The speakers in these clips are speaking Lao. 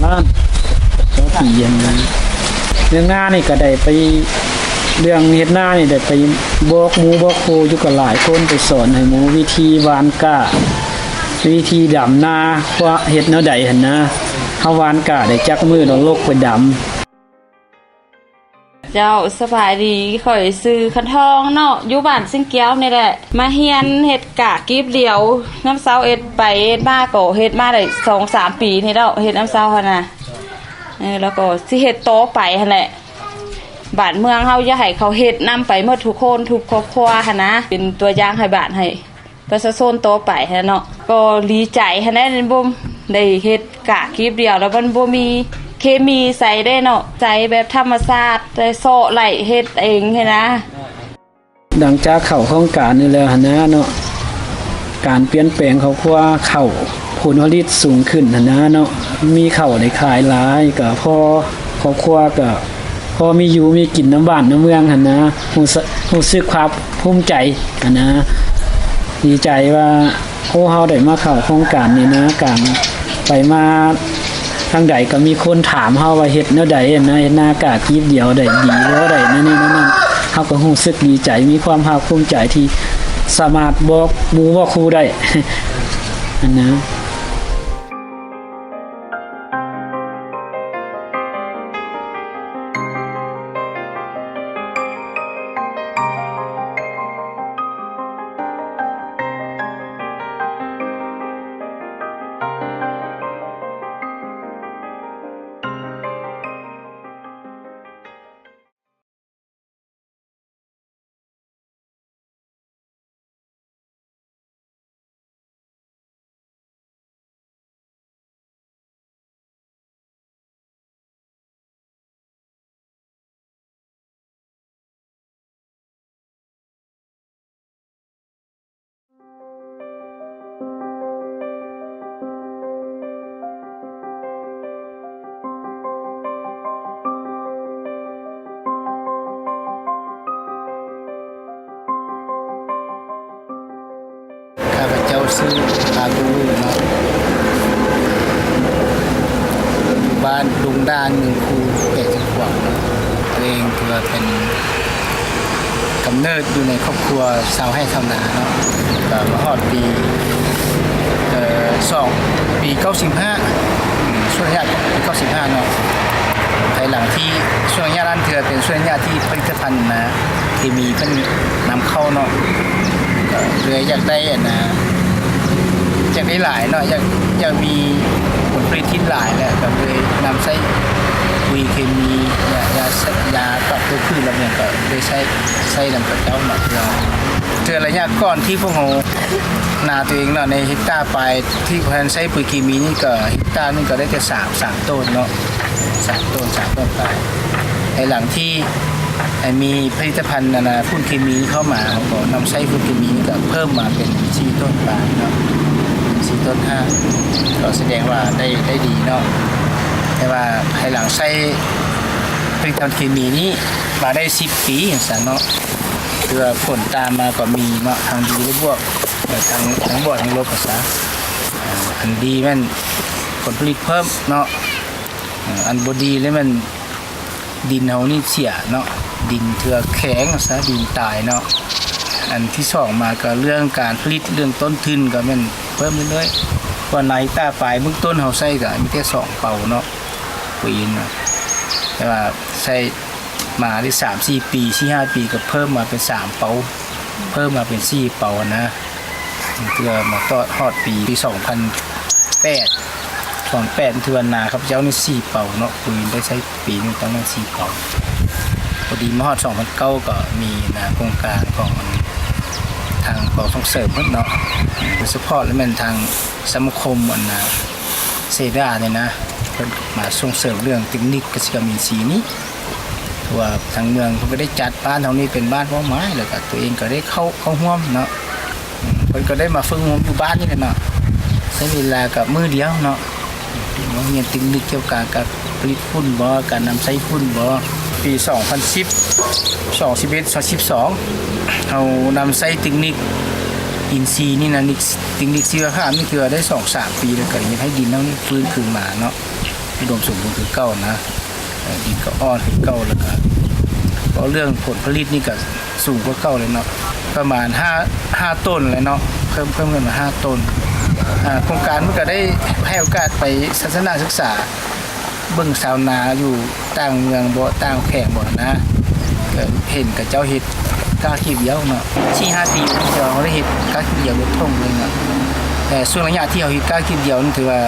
ລ້ານ ສອງປີຫັ້ນນະ. ເລື່ອງນານີ້ກໍໄດ້ໄປ ເລື່ອງເຮັດນານີ້ໄດ້ໄປບອກໝູ່ບອກຄູ່ຢູ່ກັບຫຼາຍຄົນ ໄປສອນໃຫ້ໝູ່ວິທີຫວ່ານກ້າ ວິທີດຳນາ ວ່າເຮັດແນວໃດຫັ້ນນະ. ເຮົາຫວ່ານກ້າໄດ້ຈັກມື້ ແລ້ວລົກໄປດຳ. ເຈົ້າ ສະບາຍດີ ຂ້ອຍຊື່ຄັນທອງເນາະ ຢູ່ບ້ານສິງແກ້ວນີ້ແຫຼະ. ມາຮຽນເຮັດກ້າກີບດຽວນຳຊາວເອັດ ໄປເຮັດມາກໍເຮັດມາໄດ້ສອງສາມປີນີ້ແລ້ວ ເຮັດນຳຊາວຫັ້ນນະ. ເອີ ແລ້ວກໍຊິເຮັດຕໍ່ໄປຫັ້ນແຫຼະ. ບ້ານເມືອງເຮົາຢາກໃຫ້ເຂົາເຮັດນຳໄປໝົດທຸກຄົນ ທຸກຄອບຄົວຫັ້ນນະ ເປັນຕົວຢ່າງໃຫ້ບ້ານ ໃຫ້ ປະຊາຊົນຕໍ່ໄປຫັ້ນເນາະ. ກໍດີໃຈຫັ້ນແຫຼະ ບໍ່ໄດ້ເຮັດກ້າກີບດຽວ ແລ້ວມັນບໍ່ມີເຄມີໃສ່ເດ້ເນາະ ໃຊ້ແບບທຳມະຊາດ ແຕ່ເຊາະໄລ່ເຮັດເອງຫັ້ນນະ. ຫຼັງຈາກເຂົ້າໂຄງການນີ້ແລ້ວຫັ້ນນະເນາະ ການປ່ຽນແປງຄອບຄົວ ເຂົ້າຜົນຜະລິດສູງຂຶ້ນຫັ້ນນະເນາະ ມີເຂົ້າໄດ້ຂາຍຫຼາຍ ກໍພໍ ຄອບຄົວກໍພໍມີຢູ່ມີກິນນຳບ້ານນຳເມືອງຫັ້ນນະ. ຮູ້ສຶກ ຮູ້ສຶກຄວາມພູມໃຈຫັ້ນນະ ດີໃຈວ່າ ໂອ້ ເຮົາໄດ້ມາເຂົ້າໂຄງການນີ້ນະ ການໄປມາທາງໃດກໍມີຄົນຖາມເຮົາວ່າເຮັດແນວໃດຫັ້ນນະ ເຮັດນາກ້າກີບດຽວໄດ້ດີບໍ່ ໄດ້ແນວນີ້ແນວນັ້ນ ເຮົາກໍຮູ້ສຶກດີໃຈ ມີຄວາມພາກພູມໃຈທີ່ສາມາດບອກໝູ່ບອກຄູ່ໄດ້ຫັ້ນນະ. ຂ້າພະເຈົ້າຊື່ ພາກູເນາະ ຢູ່ບ້ານດົງດ່າງ ເມືອງຄູ ແຂວງຊຽງຂວາງເນາະ. ຕົວເອງຖືວ່າເປັນ ກຳເນີດຢູ່ໃນຄອບຄົວຊາວໄຮ່ຊາວນາເນາະ ກໍມາຮອດປີ ເອີ ສອງ ປີເກົ້າສິບຫ້າ ອືມ ຊ່ວງໄລຍະປີເກົ້າສິບຫ້າເນາະ ພາຍຫຼັງທີ່ຊ່ວງໄລຍະນັ້ນຖືວ່າເປັນຊ່ວງໄລຍະທີ່ຜະລິດຕະພັນນາເຄມີເພິ່ນນຳເຂົ້າເນາະ ກໍເລີຍຢາກໄດ້ ອັນນາ ຢາກໄດ້ຫຼາຍເນາະ ຢາກ ຢາກມີຜົນຜະລິດທີ່ຫຼາຍແຫຼະ ກໍເລີຍນຳໃຊ້ປຸຍເຄມີ ຢາ ຢາ ຢາປາບໂຕພືດ ແລ້ວຫຍັງກໍ ໄດ້ໃຊ້ ໃຊ້ນຳເຂົາເຈົ້າມາເທື່ອ ເທື່ອໄລຍະກ່ອນທີ່ພວກເຮົາ ນາຕົວເອງເນາະ ໃນເຮັກຕາປາຍທີ່ບໍ່ທັນໃຊ້ປຸຍເຄມີນີ້ ກໍເຮັກຕາໜຶ່ງກໍໄດ້ແຕ່ສາມ ສາມໂຕນເນາະ ສາມໂຕນ ສາມໂຕນປາຍ. ພາຍຫຼັງທີ່ມີຜະລິດຕະພັນ ອັນນາ ຝຸ່ນເຄມີເຂົ້າມາ ເຮົາກໍນຳໃຊ້ຝຸ່ນເຄມີນີ້ ກໍເພີ່ມມາເປັນສີ່ໂຕນປາຍເນາະ ສີ່ໂຕນຫ້າ ກໍສະແດງວ່າໄດ້ ໄດ້ດີເນາະ. ແຕ່ວ່າພາຍຫຼັງໃຊ້ຜະລິດຕະພັນເຄມີນີ້ ມາໄດ້ສິບປີຈັ່ງຊັ້ນເນາະ ຄືວ່າຜົນຕາມມາກໍມີເນາະ ທັງດີແລະບວກ ແລະ ທັງ ທັງບວກທັງລົບວ່າຊະ. ອັນດີແມ່ນຜົນຜະລິດເພີ່ມເນາະ ອັນບໍ່ດີແລ້ວແມ່ນດິນເຮົານີ້ເສຍເນາະ ດິນເຖື່ອແຂງວ່າຊະ ດິນຕາຍເນາະ. ອັນທີສອງມາກໍເລື່ອງການຜະລິດ ເລື່ອງຕົ້ນທຶນກໍແມ່ນເພີ່ມເລື້ອຍໆ ເພາະວ່າໃນຕາປາຍເບື້ອງຕົ້ນເຮົາໃຊ້ກໍມີແຕ່ສອງເປົາເນາະ ປຸຍນະ ແຕ່ວ່າໃຊ້ ມາໄດ້ສາມສີ່ປີ ສີ່ຫ້າປີ ກໍເພີ່ມມາເປັນສາມເປົາ ເພີ່ມມາເປັນສີ່ເປົາຫັ້ນນະ. ເພື່ອມາຕອດຮອດປີ ປີສອງພັນແປດ ສອງພັນແປດ ຖືວ່ານາຂ້າພະເຈົ້ານີ້ສີ່ເປົາເນາະ ປຸຍໄດ້ໃຊ້ປີໜຶ່ງປະມານສີ່ເປົາ. ພໍດີມາຮອດສອງພັນເກົ້າ ກໍມີນາໂຄງການຂອງທາງກອງສົ່ງເສີມເພິ່ນເນາະ ໂດຍສະເພາະແລ້ວແມ່ນທາງສະມາຄົມອັນນາ ເສດານີ້ນະ ເພິ່ນມາສົ່ງເສີມເລື່ອງເຕັກນິກກະສິກຳອິນຊີນີ້ ເພາະວ່າທາງເມືອງເພິ່ນກໍໄດ້ຈັດບ້ານເຮົານີ້ເປັນບ້ານເປົ້າໝາຍ ແລ້ວກໍຕົວເອງກໍໄດ້ເຂົ້າ ເຂົ້າຮ່ວມເນາະ ເພິ່ນກໍໄດ້ມາຝຶກອົບຮົມຢູ່ບ້ານນີ້ແຫຼະເນາະ ໃຊ້ເວລາກໍມື້ດຽວເນາະ ມາຮຽນເຕັກນິກກ່ຽວກັບການຜະລິດຝຸ່ນບໍ ການນຳໃຊ້ຝຸ່ນບໍ. ປີສອງພັນສິບ ສອງພັນສິບເອັດ ສອງພັນສິບສອງ ເຮົານຳໃຊ້ເຕັກນິກອິນຊີນີ້ນະ ນິກ ເຕັກນິກຊີວະພາບນີ້ ຖືວ່າໄດ້ສອງສາມປີ ແລ້ວກໍເຮັດໃຫ້ດິນເຮົານີ້ຟື້ນຄືນມາເນາະ. ອຸດົມສົມບູນຄືເກົ່ານະ ເອີ ດິນກໍອ່ອນຄືເກົ່າ ແລ້ວກໍເວົ້າເລື່ອງຜົນຜະລິດນີ້ກໍສູງກວ່າເກົ່າເລີຍເນາະ ປະມານຫ້າ ຫ້າໂຕນແຫຼະເນາະ ເພີ່ມ ເພີ່ມຂຶ້ນມາຫ້າໂຕນ. ອາ ໂຄງການມັນກໍໄດ້ໃຫ້ໂອກາດໄປທັດສະນະສຶກສາ ເບິ່ງຊາວນາຢູ່ຕ່າງເມືອງບໍ ຕ່າງແຂວງບໍນະ ກໍເຫັນເຂົາເຈົ້າເຮັດກ້າຄີບດຽວເນາະ ສີ່ຫ້າປີທີ່ແລ້ວເຮົາໄດ້ເຮັດກ້າຄີບດຽວເບິດທົ່ງເລີຍເນາະ ແຕ່ຊ່ວງໄລຍະທີ່ເຮົາເຮັດກ້າຄີບດຽວນີ້ຖືວ່າ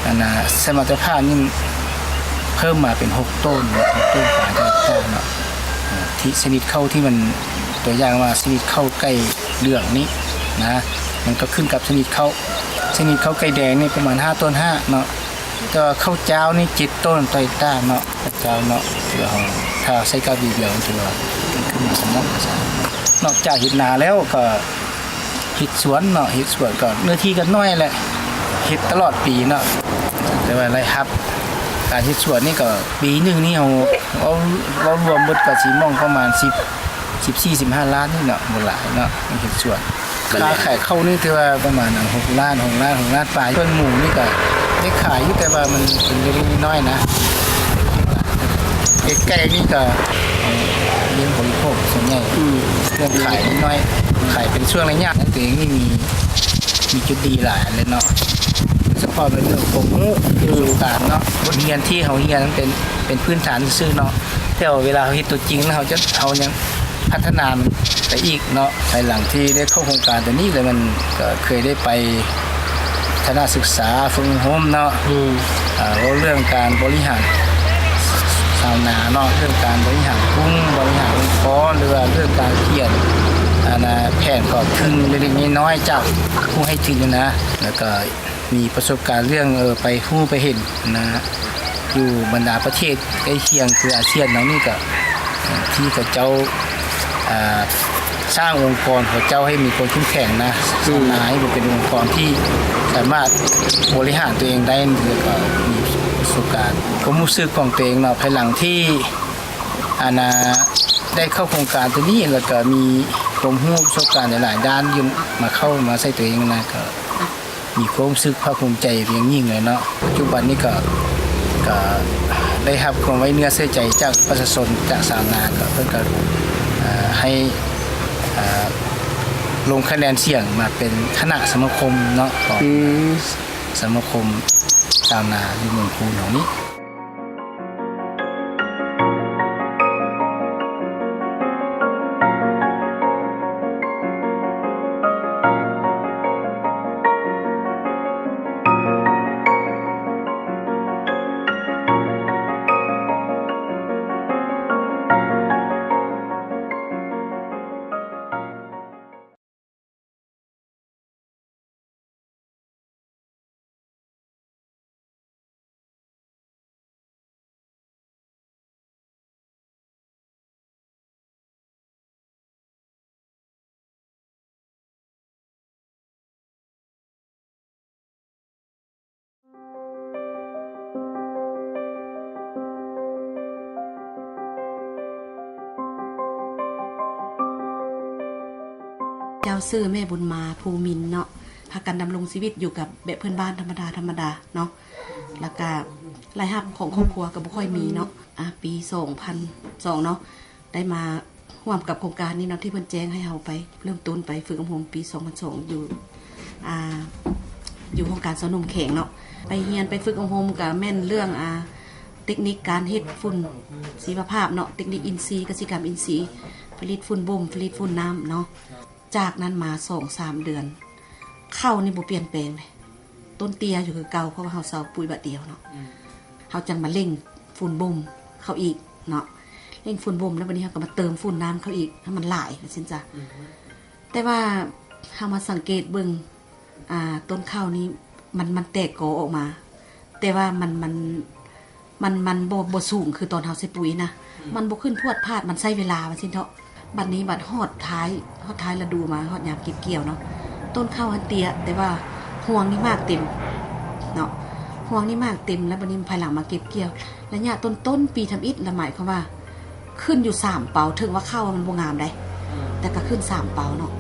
ອັນນ່າ ສະມັດຕະພາບນີ້ເພີ່ມມາເປັນຫົກໂຕນເນາະ ຫົກໂຕນປາຍຕໍ່ເຮັກຕາເນາະ ທີ່ຊະນິດເຂົ້າທີ່ມັນ ຕົວຢ່າງວ່າຊະນິດເຂົ້າໄກ່ເຫຼືອງນີ້ນະ ມັນກໍຂຶ້ນກັບຊະນິດເຂົ້າ ຊະນິດເຂົ້າໄກ່ແດງນີ້ປະມານຫ້າໂຕນຫ້າເນາະ ແຕ່ວ່າເຂົ້າຈ້າວນີ້ເຈັດໂຕນຕໍ່ເຮັກຕາເນາະ ເຂົ້າຈ້າວເນາະ ຖືວ່າເຮົາ ຖ້າໃຊ້ກ້າຄີບດຽວຖືວ່າຂຶ້ນມາສະໝອງ ນອກຈາກເຮັດນາແລ້ວກໍ ເຮັດສວນເນາະ ເຮັດສວນກໍເນື້ອທີ່ກໍນ້ອຍແຫຼະ ເຮັດຕະຫຼອດປີເນາະ ແຕ່ວ່າລາຍຮັບການເຮັດສວນນີ້ກໍປີໜຶ່ງນີ້ເຮົາເວົ້າ ເວົ້າລວມເບິດກໍຊິໝ່ອງປະມານສິບ ສິບສີ່ ສິບຫ້າລ້ານນີ້ເນາະ ບໍ່ຫຼາຍເນາະ ເຮັດສວນ. ຄ່າຂາຍເຂົ້ານີ້ຖືວ່າປະມານຫົກລ້ານ ຫົກລ້ານ ຫົກລ້ານປາຍ ສ່ວນໝູນີ້ກໍໄດ້ຂາຍຢູ່ ແຕ່ວ່າມັນເປັນເລັກໆນ້ອຍໆນະ. ເຮັດໄກ່ນີ້ກໍລ້ຽງບໍລິໂພກສ່ວນໃຫຍ່ ອືມ ເລື່ອງຂາຍນ້ອຍ ຂາຍເປັນຊ່ວງໄລຍະ ແຕ່ຕົວເອງນີ້ມີ ມີຈຸດດີຫຼາຍອັນເລີຍເນາະ ສະເພາະເປັນເລື່ອງຄວາມຮູ້ ປະສົບການເນາະ ບົດຮຽນທີ່ເຮົາຮຽນມັນເປັນ ເປັນພື້ນຖານຊື່ໆເນາະ ແຕ່ວ່າເວລາເຮົາເຮັດຕົວຈິງແລ້ວ ເຮົາຈະ ເຮົາຍັງພັດທະນາມັນໄປອີກເນາະ. ພາຍຫຼັງທີ່ໄດ້ເຂົ້າໂຄງການຕົວນີ້ແລ້ວ ມັນກໍເຄີຍໄດ້ໄປທັດສະນະສຶກສາ ຝຶກອົບຮົມເນາະ ອືມ ເວົ້າເລື່ອງການບໍລິຫານຊາວນາເນາະ ເລື່ອງການບໍລິຫານກຸ້ງ ບໍລິຫານອົງກອນ ຫຼືວ່າເລື່ອງການຂຽນ ອັນນ່າ ແຜນຂອບທຶນເລັກໆນ້ອຍໆ ຈາກຜູ້ໃຫ້ທຶນນະ ແລ້ວກໍ ມີປະສົບການເລື່ອງ ເອີ ໄປຮູ້ໄປເຫັນນະ ຢູ່ບັນດາປະເທດໃກ້ຄຽງຄືອາຊຽນເນາະ ນີ້ກໍ ເອີ ທີ່ເຂົາເຈົ້າ ອ່າ ສ້າງອົງກອນເຂົາເຈົ້າໃຫ້ມີຄວາມເຂັ້ມແຂງນະ ອືມ ຊາວນາໃຫ້ມັນເປັນອົງກອນທີ່ສາມາດບໍລິຫານຕົວເອງໄດ້ ແລ້ວກໍມີປະສົບການ ຄວາມຮູ້ສຶກຂອງຕົວເອງເນາະ ພາຍຫຼັງທີ່ ອັນນ່າ ໄດ້ເຂົ້າໂຄງການຕົວນີ້ ແລ້ວກໍມີຄວາມຮູ້ປະສົບການຫຼາຍໆດ້ານຢູ່ ມາເຂົ້າມາໃສ່ຕົວເອງນະ ກໍ ມີຄວາມຮູ້ສຶກພາກພູມໃຈເປັນຢ່າງຍິ່ງເລີຍເນາະ. ປັດຈຸບັນນີ້ກໍ ກໍໄດ້ຮັບຄວາມໄວ້ເນື້ອເຊື່ອໃຈຈາກປະຊາຊົນ ຈາກຊາວນາ ກໍເພິ່ນກໍ ເອີ ໃຫ້ ເອີ ລົງຄະແນນສຽງມາເປັນຄະນະສະມາຄົມເນາະ ຂອງ ອືມ ສະມາຄົມຊາວນາຢູ່ເມືອງຄູນເຮົານີ້. ເຈົ້າ ຊື່ແມ່ບຸນມາ ພູມິນເນາະ ພາກັນດຳລົງຊີວິດຢູ່ກັບແບບເພື່ອນບ້ານທຳມະດາໆເນາະ ແລ້ວກະລາຍຮັບຂອງຄອບຄົວກໍບໍ່ຄ່ອຍມີເນາະ ອາ ປີສອງພັນສອງເນາະ ໄດ້ມາຮ່ວມກັບໂຄງການນີ້ເນາະ ທີ່ເພິ່ນແຈ້ງໃຫ້ເຮົາໄປເລີ່ມຕົ້ນໄປຝຶກອົບຮົມປີສອງພັນສອງ ຢູ່ ອ່າ ຢູ່ຫ້ອງການຊາວໜຸ່ມແຂວງເນາະ ໄປຮຽນໄປຝຶກອົບຮົມກະແມ່ນເລື່ອງ ອ່າ ເຕັກນິກການເຮັດຝຸ່ນຊີວະພາບເນາະ ເຕັກນິກອິນຊີ ກະສິກຳອິນຊີ ຜະລິດຝຸ່ນບົ່ມ ຜະລິດຝຸ່ນນ້ຳເນາະ. ຈາກນັ້ນມາສອງສາມເດືອນ ເຂົ້ານີ້ບໍ່ປ່ຽນແປງເດ້ ຕົ້ນເຕ້ຍຢູ່ຄືເກົ່າ ເພາະວ່າເຮົາເຊົາປຸ໋ຍບາດດຽວເນາະ ອືມ ເຮົາຈັ່ງມາເລັ່ງຝຸ່ນບົ່ມເຂົ້າອີກເນາະ ເລັ່ງຝຸ່ນບົ່ມແລ້ວ ບາດນີ້ເຮົາກໍມາເຕີມຝຸ່ນນ້ຳເຂົ້າອີກໃຫ້ມັນຫຼາຍ ວ່າຊັ້ນຊະ ອືມ ແຕ່ວ່າເຮົາມາສັງເກດເບິ່ງ ອ່າ ຕົ້ນເຂົ້ານີ້ ມັນ ມັນແຕກກໍອອກມາ ແຕ່ວ່າມັນ ມັນ ມັນ ມັນບໍ່ ບໍ່ສູງຄືຕອນເຮົາໃສ່ປຸ໋ຍນະ ອືມ ມັນບໍ່ຂຶ້ນພວດພາດ ມັນໃຊ້ເວລາວ່າຊັ້ນເຖາະ. ບັດນີ້ບັດຮອດທ້າຍ ຮອດທ້າຍລະດູມາ ຮອດຍາມເກັບກ່ຽວເນາະ ຕົ້ນເຂົ້າຫັ້ນເຕ້ຍ ແຕ່ວ່າຮວງນີ້ໝາກເຕັມເນາະ ຮວງນີ້ໝາກເຕັມ ແລ້ວບັດນີ້ພາຍຫຼັງມາເກັບກ່ຽວ ໄລຍະຕົ້ນໆປີທຳອິດ ລະໝາຍຄວາມວ່າຂຶ້ນຢູ່ສາມເປົາ ເຖິງວ່າເຂົ້າມັນບໍ່ງາມໃດ໋ ອືມ ແຕ່ກໍຂຶ້ນສາມເປົາເນາະ.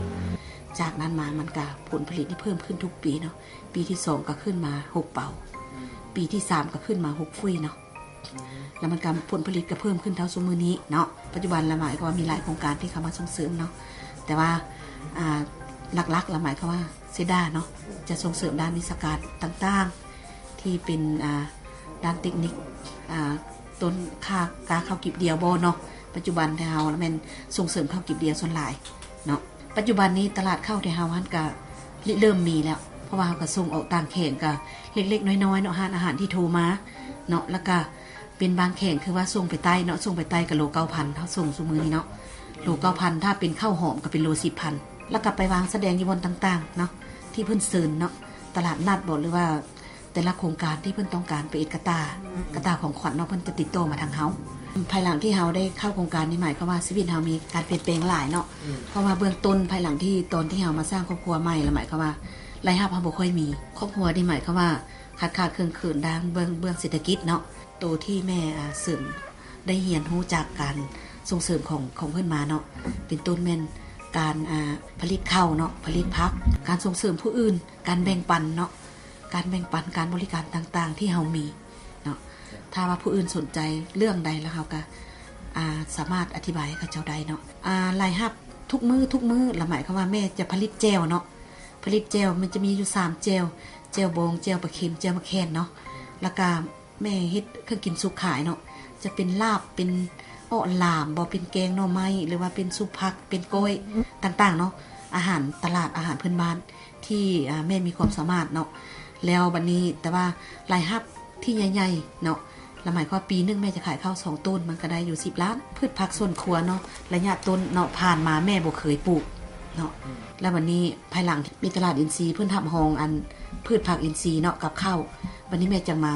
ຈາກນັ້ນມາມັນກະ ຜົນຜະລິດນີ້ເພີ່ມຂຶ້ນທຸກປີເນາະ ປີທີສອງກໍຂຶ້ນມາຫົກເປົາ ອືມ ປີທີສາມກໍຂຶ້ນມາຫົກຟຸຍເນາະ ແລ້ວມັນກໍຜົນຜະລິດກໍເພີ່ມຂຶ້ນເທົ່າຊຸມມື້ນີ້ເນາະ. ປັດຈຸບັນລະໝາຍຄວາມວ່າມີຫຼາຍໂຄງການທີ່ເຂົ້າມາສົ່ງເສີມເນາະ ແຕ່ວ່າ ອ່າ ຫຼັກໆລະໝາຍຄວາມວ່າເຊດາເນາະ ຈະສົ່ງເສີມດ້ານວິຊາການຕ່າງໆ ທີ່ເປັນ ອ່າ ດ້ານເຕັກນິກ ອ່າ ຕົ້ນຄ່າກາເຂົ້າກີບດຽວບໍ່ເນາະ. ປັດຈຸບັນແຖວເຮົາລະແມ່ນສົ່ງເສີມເຂົ້າກີບດຽວສ່ວນຫຼາຍເນາະ. ປັດຈຸບັນນີ້ຕະຫຼາດເຂົ້າແຖວເຮົາຫັ້ນກະລິເລີ່ມມີແລ້ວ ເພາະວ່າເຮົາກະສົ່ງອອກຕ່າງແຂວງກະເລັກໆນ້ອຍໆເນາະ ຮ້ານອາຫານທີ່ໂທມາເນາະ. ລະກະເປັນບາງແຂວງຄືວ່າສົ່ງໄປໃຕ້ເນາະ ສົ່ງໄປໃຕ້ກະໂລເກົ້າພັນ ເຮົາສົ່ງຊຸມມື້ນີ້ເນາະ ໂລເກົ້າພັນ ຖ້າເປັນເຂົ້າຫອມກະເປັນໂລສິບພັນ ລະກະໄປວາງສະແດງຢູ່ບ່ອນຕ່າງໆເນາະ ທີ່ເພິ່ນເຊີນເນາະ ຕະຫຼາດນັດບໍ ຫຼືວ່າ ແຕ່ລະໂຄງການທີ່ເພິ່ນຕ້ອງການໄປເຮັດກະຕ່າ ກະຕ່າຂອງຂວັນເນາະ ເພິ່ນຈະຕິດຕໍ່ມາທາງເຮົາ. ພາຍຫຼັງທີ່ເຮົາໄດ້ເຂົ້າໂຄງການນີ້ ໝາຍຄວາມວ່າຊີວິດເຮົາມີການປ່ຽນແປງຫຼາຍເນາະ ເພາະວ່າເບື້ອງຕົ້ນ ພາຍຫຼັງທີ່ຕອນທີ່ເຮົາມາສ້າງຄອບຄົວໃໝ່ ລະໝາຍຄວາມວ່າລາຍຮັບເຮົາບໍ່ຄ່ອຍມີ ຄອບຄົວນີ້ໝາຍຄວາມວ່າຂາດໆເຂີນໆ ດ້ານເບື້ອງ ເບື້ອງເສດຖະກິດເນາະ. ໂຕທີ່ແມ່ ອ່າ ເສີມໄດ້ຮຽນຮູ້ຈາກການສົ່ງເສີມຂອງ ຂອງເພິ່ນມາເນາະ ເປັນຕົ້ນແມ່ນການ ອ່າ ຜະລິດເຂົ້າເນາະ ຜະລິດຜັກ ການສົ່ງເສີມຜູ້ອື່ນ ການແບ່ງປັນເນາະ ການແບ່ງປັນ ການບໍລິການຕ່າງໆທີ່ເຮົາມີເນາະ. ຖ້າວ່າຜູ້ອື່ນສົນໃຈເລື່ອງໃດ ລະເຮົາກະ ອ່າ ສາມາດອະທິບາຍໃຫ້ເຂົາເຈົ້າໄດ້ເນາະ. ອ່າ ລາຍຮັບທຸກມື້ ທຸກມື້ ລະໝາຍຄວາມວ່າແມ່ຈະຜະລິດແຈ່ວເນາະ ຜະລິດແຈ່ວ ມັນຈະມີຢູ່ສາມແຈ່ວ ແຈ່ວບອງ ແຈ່ວປາເຄັມ ແຈ່ວໝາກແຄນເນາະ. ລະກະແມ່ເຮັດເຄື່ອງກິນສຸກຂາຍເນາະ ຈະເປັນລາບ ເປັນເອາະຫຼາມບໍ ເປັນແກງໜໍ່ໄມ້ ຫຼືວ່າເປັນຊຸບຜັກ ເປັນກ້ອຍຕ່າງໆເນາະ ອາຫານຕະຫຼາດ ອາຫານພື້ນບ້ານ ທີ່ ອ່າ ແມ່ມີຄວາມສາມາດເນາະ. ແລ້ວບັດນີ້ ແຕ່ວ່າລາຍຮັບທີ່ໃຫຍ່ໆເນາະ ລະໝາຍຄວາມວ່າປີໜຶ່ງແມ່ຈະຂາຍເຂົ້າສອງໂຕນ ມັນກະໄດ້ຢູ່ສິບລ້ານ. ພືດຜັກສວນຄົວເນາະ ໄລຍະຕົ້ນເນາະ ຜ່ານມາແມ່ບໍ່ເຄີຍປູກເນາະ ລະບັດນີ້ພາຍຫຼັງມີຕະຫຼາດອິນຊີ ເພິ່ນຮັບຮອງອັນພືດຜັກອິນຊີເນາະ ກັບເຂົ້າ ບັດນີ້ແມ່ຈັ່ງມາ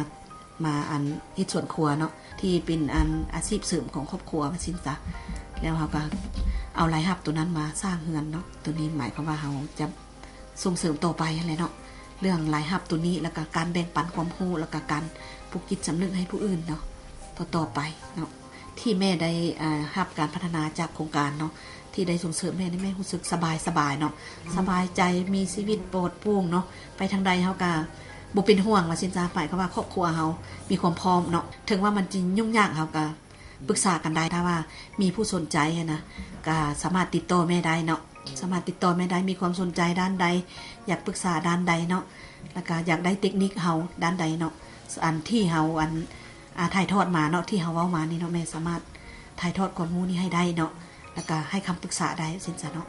ມາອັນເຮັດສວນຄົວເນາະ ທີ່ເປັນອັນອາຊີບເສີມຂອງຄອບຄົວວ່າຊັ້ນຊະ. ແລ້ວເຮົາກະເອົາລາຍຮັບໂຕນັ້ນມາສ້າງເຮືອນເນາະ ໂຕນີ້ໝາຍຄວາມວ່າເຮົາຈະ ສົ່ງເສີມຕໍ່ໄປຫັ້ນແຫຼະເນາະ ເລື່ອງລາຍຮັບໂຕນີ້ ລະກະການແບ່ງປັນຄວາມຮູ້ ລະກະການປູກຈິດສຳນຶກໃຫ້ຜູ້ອື່ນເນາະ ຕໍ່ໆໄປເນາະ ທີ່ແມ່ໄດ້ ອ່າ ຮັບການພັດທະນາຈາກໂຄງການເນາະ ທີ່ໄດ້ສົ່ງເສີມແມ່ນີ້ ແມ່ຮູ້ສຶກສະບາຍ ສະບາຍເນາະ ສະບາຍໃຈ ມີຊີວິດປອດໂປ່ງເນາະ ໄປທາງໃດເຮົາກະບໍ່ເປັນຫ່ວງວ່າຊັ້ນຊະ ໝາຍຄວາມວ່າຄອບຄົວເຮົາມີຄວາມພ້ອມເນາະ ເຖິງວ່າມັນຈະຫຍຸ້ງຍາກເຮົາກະ ປຶກສາກັນໄດ້ ຖ້າວ່າມີຜູ້ສົນໃຈຫັ້ນນະ ກະສາມາດຕິດຕໍ່ແມ່ໄດ້ເນາະ ສາມາດຕິດຕໍ່ແມ່ໄດ້ ມີຄວາມສົນໃຈດ້ານໃດ ຢາກປຶກສາດ້ານໃດເນາະ ລະກະຢາກໄດ້ເຕັກນິກເຮົາດ້ານໃດເນາະ ອັນທີ່ເຮົາ ອັນ ອ່າ ຖ່າຍທອດມາເນາະ ທີ່ເຮົາເວົ້າມານີ້ເນາະ ແມ່ສາມາດຖ່າຍທອດຄວາມຮູ້ນີ້ໃຫ້ໄດ້ເນາະ ລະກະໃຫ້ຄຳປຶກສາໄດ້ ຊັ້ນຊະເນາະ.